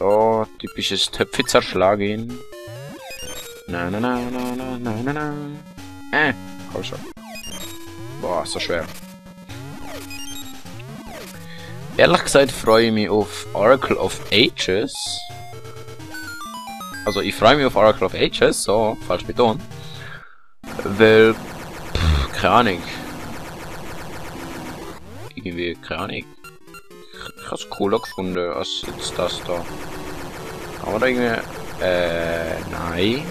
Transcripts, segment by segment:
So, typisches Töpfe zerschlagen. Na na na na na na na na. Komm schon. Boah, so schwer. Ehrlich gesagt freue ich mich auf Oracle of Ages. Also ich freue mich auf Oracle of Ages, so, falsch betont. Weil, keine Ahnung. Irgendwie, keine Ahnung. Ich habe es cooler gefunden als jetzt das da. Aber irgendwie, nein.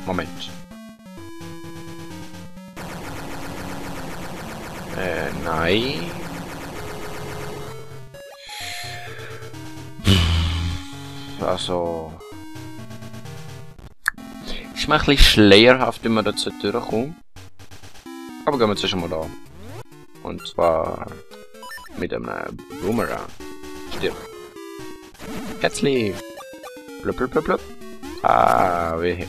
Moment. Nein. Also. Ist mir ein bisschen schleierhaft, wenn man dazu durchkommt. Aber gehen wir zuerst mal da. Und zwar mit einem Boomerang. Stimmt. Herzlich. Blub, blub, blub, blub. Ah, wehe.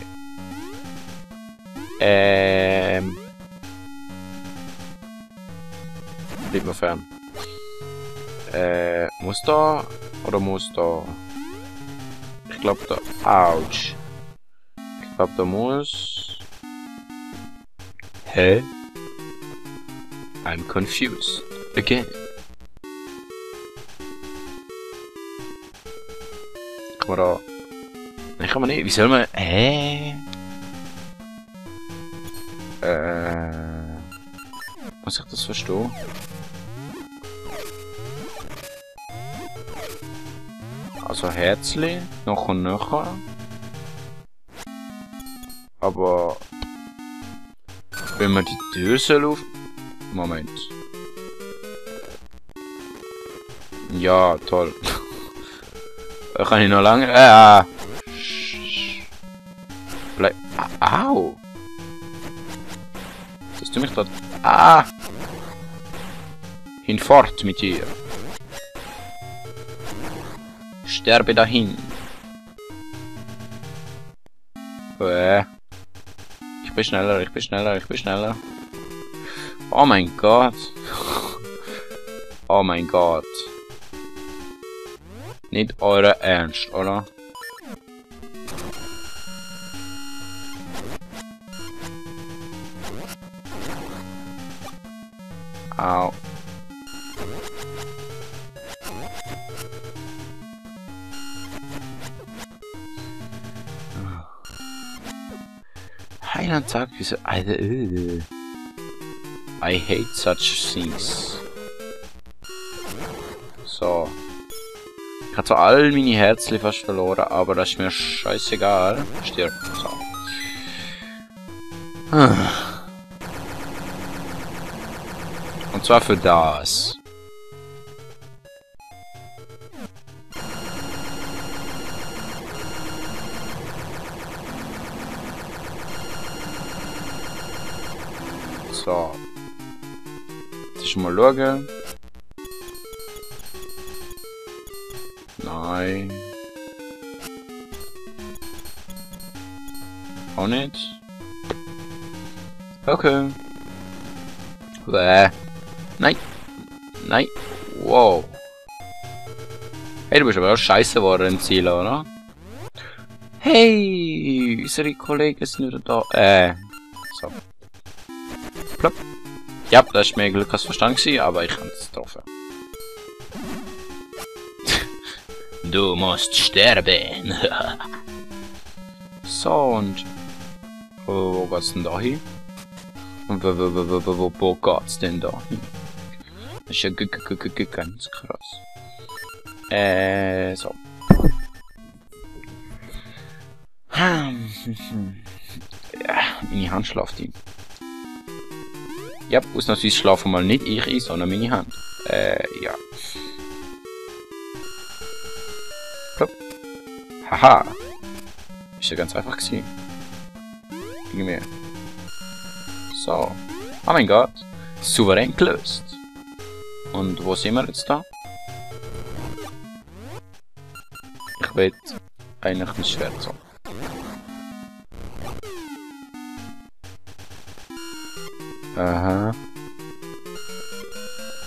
Blieb mir fern. Muss da? Oder muss da? Ich glaube da. Autsch. Ich glaube da muss. Hä? I'm confused. Again. Kann man da. Nein, kann man nicht. Wie soll man. Muss ich das verstehen? Also Herzli, noch und nachher. Aber wenn man die Tür soll auf. Moment. Ja, toll. Kann ich noch lange. Bleib. Au! Das tut mich dort. Hinfort mit dir. Sterbe dahin. Ich bin schneller, ich bin schneller, ich bin schneller. Oh mein Gott. Oh mein Gott. Nicht eure Ernst, oder? Au. Heiland sagt, wieso. I hate such things. So. Ich habe zwar all meine Herzli fast verloren, aber das ist mir scheißegal. Stirb. So. Und zwar für das. So. Jetzt mal schauen. Nein. Auch nicht. Okay. Nein. Nein. Wow. Hey, du bist aber auch scheiße geworden im Ziel, oder? Hey, unsere Kollegen sind wieder da. So. Plopp. Ja, das ist mir Glück als Verstand gewesen, aber ich habe es getroffen. Du musst sterben. So, und... wo geht's denn da hin? Und wo geht's denn da hin? Das ist ja ganz krass. So. Ja, meine Hand schlaft ihn. Ja, ausnahmsweise schlafen mal nicht ich ein, sondern meine Hand. Ja. Plopp. Haha. Ist ja ganz einfach gewesen. Irgendwie. So. Oh mein Gott. Souverän gelöst. Und wo sind wir jetzt da? Ich will eigentlich ein Schwert so. Aha.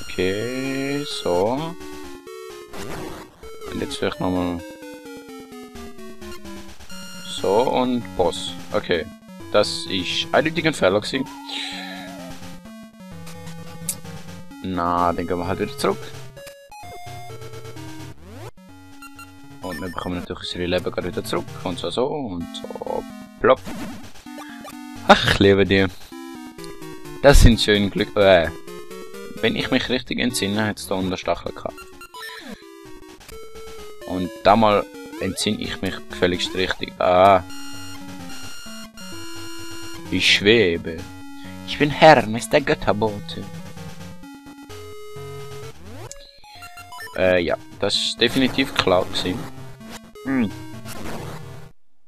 Okay, so. Und jetzt vielleicht nochmal... So, und Boss. Okay. Das ist eindeutig ein Fehler gewesen. Na, dann gehen wir halt wieder zurück. Und wir bekommen natürlich unsere Leben gerade wieder zurück. Und so, und so. Plopp. Ach, ich liebe die. Das sind schöne Glück... Wenn ich mich richtig entsinne, hat es da unten Stachel gehabt. Und da mal entsinne ich mich gefälligst richtig. Ah. Ich schwebe. Ich bin Hermes, der Götterbote. Ja, das ist definitiv klar gewesen.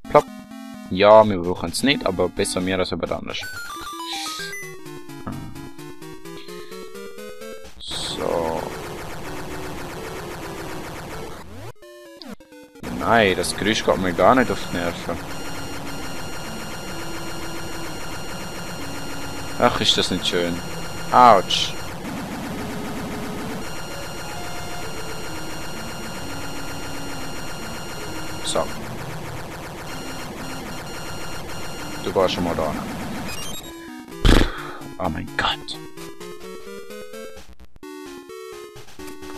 Plopp. Ja, wir brauchen es nicht, aber besser mehr als jemand anders. So. Nein, das Geräusch geht mir gar nicht auf die Nerven. Ach, ist das nicht schön. Autsch. So. Du warst schon mal da. Oh mein Gott.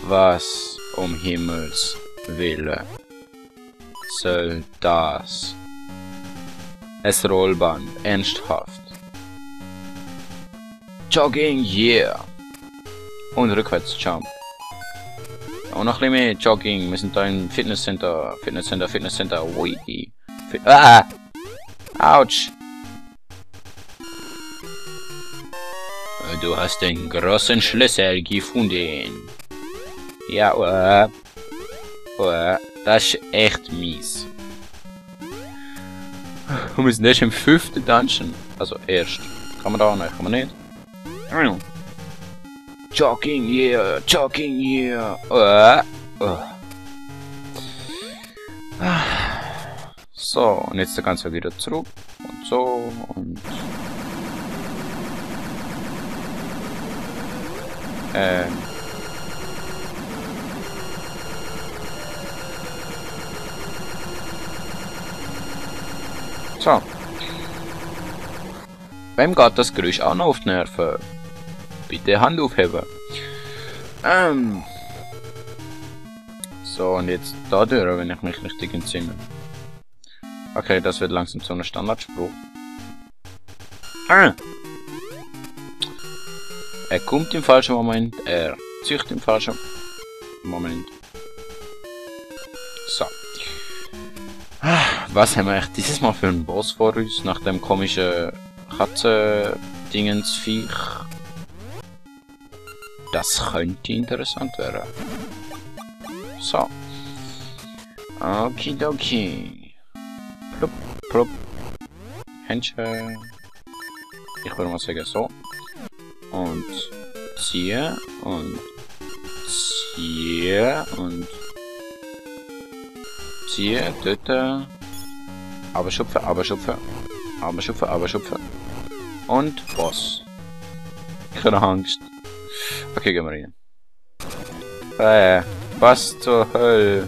Was um Himmels Willen soll das? Es Rollband, ernsthaft. Jogging, yeah. Und rückwärts Jump. Und noch ein bisschen mehr Jogging. Wir sind da im Fitnesscenter. Fitnesscenter. Ui. Ah! Autsch! Du hast den großen Schlüssel gefunden. Ja, das ist echt mies. Und wir sind erst im 5. Dungeon. Also erst. Kann man da? Nein, kann man nicht. Jogging, yeah, jogging, yeah. So, und jetzt der ganze wieder zurück. Und so, und... So. Wem geht das Geräusch auch noch auf die Nerven? Bitte Hand aufheben. So, und jetzt da durch, wenn ich mich richtig entsinne. Okay, das wird langsam so ein Standardspruch. Er kommt im falschen Moment, er züchtet im falschen Moment. So. Was haben wir echt dieses Mal für einen Boss vor uns, nach dem komischen Katzen-Dingens-Viech? Das könnte interessant werden. So. Okidoki. Plupp, plupp. Händchen. Ich würde mal sagen so. Und ziehe und ziehe und ziehe, dort. Aber schupfe, aber schupfe. Aber schupfe, aber schupfe. Und Boss. Ich habe Angst. Okay, gehen wir rein. Was zur Hölle?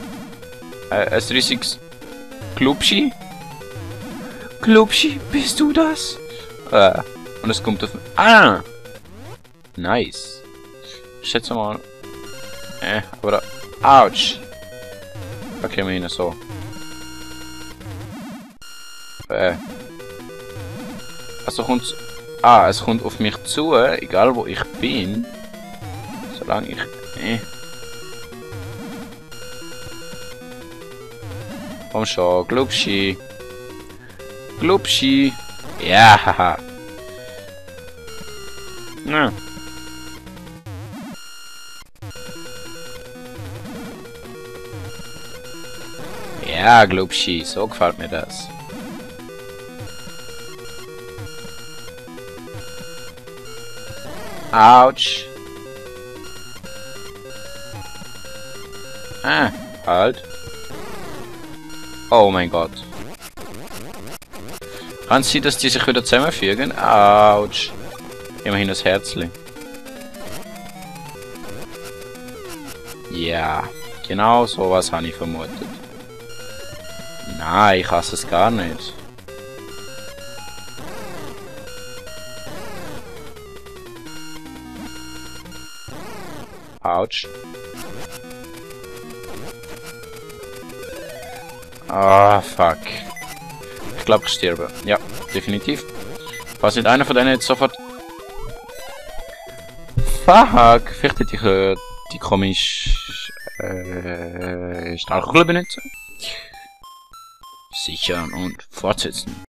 Ein riesiges Klubschi? Klubschi, bist du das? Und es kommt auf... Ah! Nice. Ich schätze mal... aber da... Autsch! Okay, wir hin so. Also kommt... Ah, es kommt auf mich zu, egal wo ich bin. Solange ich... Komm schon, Glubschi. Glubschi. Ja, haha. Ja. Ja, Glubschi, so gefällt mir das. Autsch. Halt. Oh mein Gott. Kann es sein, dass die sich wieder zusammenfügen? Autsch. Immerhin das Herzli. Ja, genau sowas habe ich vermutet. Nein, ich hasse es gar nicht. Autsch. Ah, fuck. Ich glaube, ich sterbe. Ja, definitiv. Falls nicht einer von denen jetzt sofort... Fuck! Vielleicht hätte ich die komische... Stahlkugel benutzen. Sichern und fortsetzen.